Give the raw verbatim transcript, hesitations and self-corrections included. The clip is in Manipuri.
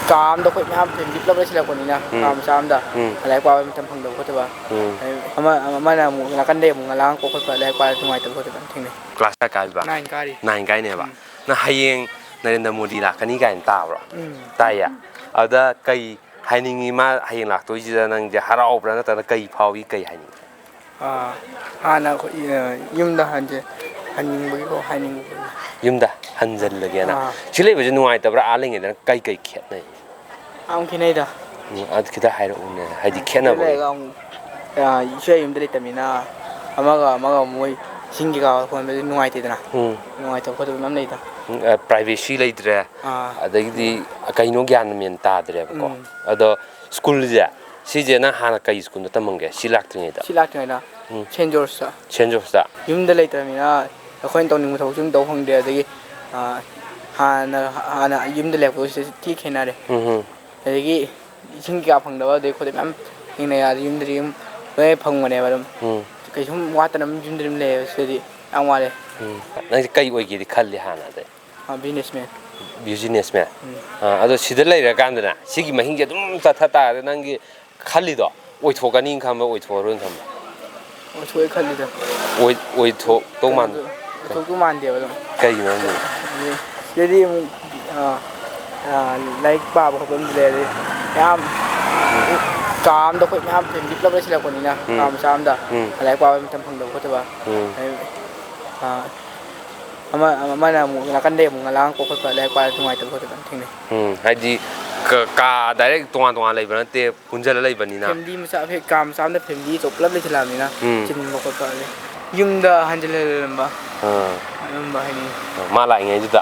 ꯀꯥ ꯑꯝꯗ ꯑꯩꯈꯣꯏ ꯃꯌꯥꯝ ꯐꯦꯃꯤꯂꯤ ꯄꯨꯂꯞ ꯂꯩꯁꯤꯜꯂꯛꯄꯅꯤꯅ, ꯎꯝ꯫ ꯀꯥ ꯃꯆꯥ ꯑꯝꯗ ꯎꯝ꯫ ꯂꯥꯏꯔꯤꯛ ꯄꯥꯕ ꯃꯇꯝ ꯐꯪꯗꯕ ꯈꯣꯠꯇꯕ꯫ ꯎꯝ꯫ ꯑꯃ-, ꯑꯃꯅ ꯑꯃꯨꯛ ꯅꯥꯀꯟꯗꯩ ꯑꯃꯨꯛ ꯉꯂꯥꯡ ꯀꯣꯛ ꯈꯣꯠꯄ, ꯂꯥꯏꯔꯤꯛ ꯄꯥꯕ ꯅꯨꯡꯉꯥꯏꯇꯕ ꯈꯣꯠꯇꯕ ꯌꯥꯝ ꯊꯦꯡꯅꯩ꯫ ꯀ꯭ꯂꯥꯁ ꯀꯌꯥ ꯀꯥꯏꯕ? ꯅꯥꯏꯟ ꯀꯥꯔꯤ꯫ ꯅꯥꯏꯟ ꯀꯥꯏꯅꯦꯕ꯫ ꯎꯝ꯫ ꯅꯪ ꯍꯌꯦꯡ ꯅꯔꯦꯟꯗ꯭ꯔ ꯃꯣꯗꯤ ꯂꯥꯛꯀꯅꯤ ꯀꯥꯏꯅ ꯇꯥꯕ꯭ꯔꯣ? ꯎꯝ꯫ ꯇꯥꯏꯌꯦ꯫ ꯑꯗꯨꯗ ꯀꯩ ꯍꯥꯏꯅꯤꯡꯉꯤ? ꯃꯥ ꯍꯌꯦꯡ ꯂꯥꯛꯇꯣꯏꯁꯤꯗ ꯅꯪꯁꯦ ꯍꯔꯥꯎꯕ꯭ꯔꯥ, ꯅꯠꯇ꯭ꯔꯒ ꯀꯩ ꯐꯥꯎꯏ, ꯀꯩ ꯍꯥꯏꯅꯤꯡꯉꯤ? ꯑꯥ, ꯍꯥꯟꯅ ꯑꯩꯈꯣꯏ, ꯑ, ꯌꯨꯝꯗ ꯍꯟꯖ-, ꯍꯟꯅꯤꯡꯕꯒꯤꯀꯣ, ꯍꯥꯏꯅꯤꯡꯕꯒꯤ꯫ ꯌꯨꯝꯗ ꯍꯟꯖꯜꯂꯒꯦꯅ꯫ ꯑꯥ꯫ ꯁꯤ ꯂꯩꯕꯁꯦ ꯅꯨꯡꯉꯥꯏꯇꯕ꯭ꯔꯥ? ꯑꯥ ꯂꯩꯉꯩꯗꯅ ꯀꯩ ꯀꯩ ꯈꯦꯠꯅꯩ? ꯌꯥꯝ ꯈꯦꯠꯅꯩꯗ꯫ ꯎꯝ, ꯑꯗꯨ ꯈꯤꯇ ꯍꯥꯏꯔꯛꯎꯅꯦ, ꯍꯥꯏꯗꯤ ꯎꯝ, ꯁꯤꯗ ꯈꯦꯠꯅꯕ꯫ ꯂꯩꯔꯒ ꯑꯃꯨꯛ, ꯑ, ꯏꯆꯦ ꯌꯨꯝꯗ ꯂꯩꯇꯕꯅꯤꯅ ꯑꯃꯒ ꯑꯃꯒ ꯃꯣꯏ ꯏꯁꯤꯡ ꯀꯩꯀꯥ ꯍꯣꯟꯕꯗꯤ ꯅꯨꯡꯉꯥꯏꯇꯦꯗꯅ꯫ ꯎꯝ꯫ ꯅꯨꯡꯉꯥꯏꯇꯕ ꯈꯣꯠꯇꯕ ꯃꯌꯥꯝ ꯂꯩꯗ꯫ ꯎꯝ, ꯑ, privacy ꯂꯩꯇ꯭ꯔꯦ꯫ ꯑꯥ꯫ ꯑꯗꯒꯤꯗꯤ ꯀꯩꯅꯣ ꯒ꯭ꯌꯥꯟ ꯃꯦꯟ ꯇꯥꯗ꯭ꯔꯦꯕꯀꯣ꯫ ꯎꯝ꯫ ꯑꯗꯣ ꯁ꯭ꯀꯨꯜꯁꯦ, ꯁꯤꯁꯦ ꯅꯪ ꯍꯥꯟꯅ ꯀꯩ ꯁ꯭ꯀꯨꯜꯗ ꯇꯝꯃꯝꯒꯦ, ꯁꯤ ꯂꯥꯛꯇ꯭ꯔꯤꯉꯩꯗ? ꯁꯤ ꯂꯥꯛꯇ꯭ꯔꯤꯉꯩꯗ ꯎꯝ꯫ ꯁꯦꯟ ꯖꯣꯔꯖꯇ꯫ ꯁꯦꯟ ꯖꯣꯔꯖꯇ? ꯌꯨꯝꯗ ꯂꯩꯇ꯭ꯔꯕꯅꯤꯅ ꯑꯩꯈꯣꯏꯅ ꯇꯧꯅꯤꯡꯕ ꯊꯕꯛꯁꯨ ꯑꯗꯨꯝ ꯇꯧ ꯐꯪꯗꯦ꯫ ꯑꯗꯒꯤ, ꯑ, ꯍꯥꯟꯅ, ꯍꯥꯟꯅ ꯌꯨꯝꯗ ꯂꯩꯔꯛꯄꯗꯨꯒ ꯁꯤꯗ ꯊꯤ ꯈꯦꯠꯅꯔꯦ꯫ ꯎꯝ ꯍꯝ꯫ ꯑꯗꯒꯤ ꯏꯁꯤꯡ ꯀꯩꯀꯥ ꯐꯪꯗꯕ ꯑꯗꯩ ꯈꯣꯠꯇꯕ ꯃꯌꯥꯝ ꯊꯦꯡꯅꯩ꯫ ꯑꯗ ꯌꯨꯝꯗꯗꯤ ꯑꯗꯨꯝ ꯂꯣꯏꯅ ꯐꯪꯕꯅꯦꯕ ꯑꯗꯨꯝ꯫ ꯎꯝ꯫ ꯀꯩꯁꯨꯝ ꯋꯥꯠꯇꯅ ꯑꯗꯨꯝ ꯌꯨꯝꯗ ꯑꯗꯨꯝ ꯂꯩꯌꯦꯕ꯫ ꯁꯤꯗꯗꯤ ꯌꯥꯝ ꯋꯥꯔꯦ꯫ ꯎꯝ꯫ ꯅꯪꯁꯦ ꯀꯩ ꯑꯣꯏꯒꯦꯗꯤ ꯈꯜꯂꯤ ꯍꯥꯟꯅ ꯑꯗꯩ? ꯑ, businessman꯫ Businessman? ꯎꯝ꯫ ꯑ, ꯑꯗꯣ ꯁꯤꯗ ꯂꯩꯔꯀꯥꯟꯗꯅꯦ, ꯁꯤꯒꯤ ꯃꯍꯤꯡꯁꯦ ꯑꯗꯨꯝ ꯆꯠꯊ ꯇꯥꯔꯗꯤ ꯅꯪꯒꯤ ꯈꯜꯂꯤꯗꯣ ꯑꯣꯏꯊꯣꯛꯀꯅꯤ ꯈꯟꯕ꯭ꯔꯥ, ꯑꯣꯏꯊꯣꯛꯑꯔꯣꯏꯅ ꯈꯟꯕ꯭ꯔꯥ? ꯑꯣꯏꯊꯣꯛꯑꯦ ꯈꯜꯂꯤꯗ꯫ ꯑꯣꯏ-, ꯑꯣꯏꯊꯣꯛꯇꯧ ꯃꯥꯟ-, ꯑꯣꯏꯊꯣꯛꯇꯧ ꯃꯥꯟꯗꯦꯕ ꯑꯗꯨꯝ꯫ ꯀꯩꯒꯤꯅꯣ ꯍꯥꯏꯁꯦ? ꯁꯤꯗꯗꯤ ꯑꯃꯨꯛ, ꯑ, ꯑ, ꯂꯥꯏꯔꯤꯛ ꯄꯥꯕ ꯈꯣꯠꯄ ꯑꯃꯁꯨ ꯂꯩ꯫ ꯑꯗꯩ ꯃꯌꯥꯝ ꯎꯝ꯫ ꯀꯥ ꯑꯃꯗ ꯑꯩꯈꯣꯏ ꯃꯌꯥꯝ ꯐꯦꯃꯤꯂꯤ ꯄꯨꯂꯞ ꯂꯩꯁꯤꯜꯂꯛꯄꯅꯤꯅ, ꯀꯥ ꯎꯝ꯫ ꯃꯆꯥ ꯑꯃꯗ ꯎꯝ꯫ ꯂꯥꯏꯔꯤꯛ ꯄꯥꯕ ꯃꯇꯝ ꯐꯪꯗꯕ ꯈꯣꯠꯇꯕ꯫ ꯎꯝ꯫ ꯑꯗꯩ, ꯑ, ꯑꯃ-, ꯑꯃꯅ ꯑꯃꯨꯛ ꯅꯥꯀꯟꯗꯩ ꯑꯃꯨꯛ ꯉꯂꯥꯡ ꯀꯣꯛ ꯈꯣꯠꯄ, ꯂꯥꯏꯔꯤꯛ ꯄꯥꯕ ꯅꯨꯡꯉꯥꯏꯇꯕ ꯈꯣꯠꯇꯕ ꯌꯥꯝ ꯊꯦꯡꯅꯩ꯫ ꯎꯝ, ꯍꯥꯏꯗꯤ ꯀ-, ꯀꯥ direct ꯇꯣꯉꯥꯟ ꯇꯣꯉꯥꯟ ꯂꯩꯕ ꯅꯠꯇꯦ, ꯄꯨꯟꯁꯤꯜꯂ ꯂꯩꯕꯅꯤꯅ꯫ ꯐꯦꯃꯤꯂꯤ ꯃꯆꯥ, ꯐꯦ-, ꯀꯥ ꯃꯆꯥ ꯑꯃꯗ ꯐꯦꯃꯤꯂꯤ ꯑꯆꯧ-, ꯄꯨꯂꯞ ꯂꯩꯁꯤꯜꯂꯛꯑꯕꯅꯤꯅ ꯎꯝ꯫ ꯆꯤꯟꯕ ꯈꯣꯠꯄ, ꯑꯗꯩ ꯌꯨꯝꯗ ꯍꯟꯖꯤꯜ ꯍꯜꯂꯝꯕ ꯑꯥ꯫ ꯑꯗꯨꯝꯕ ꯍꯥꯏꯅꯤꯡꯉꯤ꯫ ꯃꯥ ꯂꯥꯛꯏꯉꯩꯗꯨꯗ꯫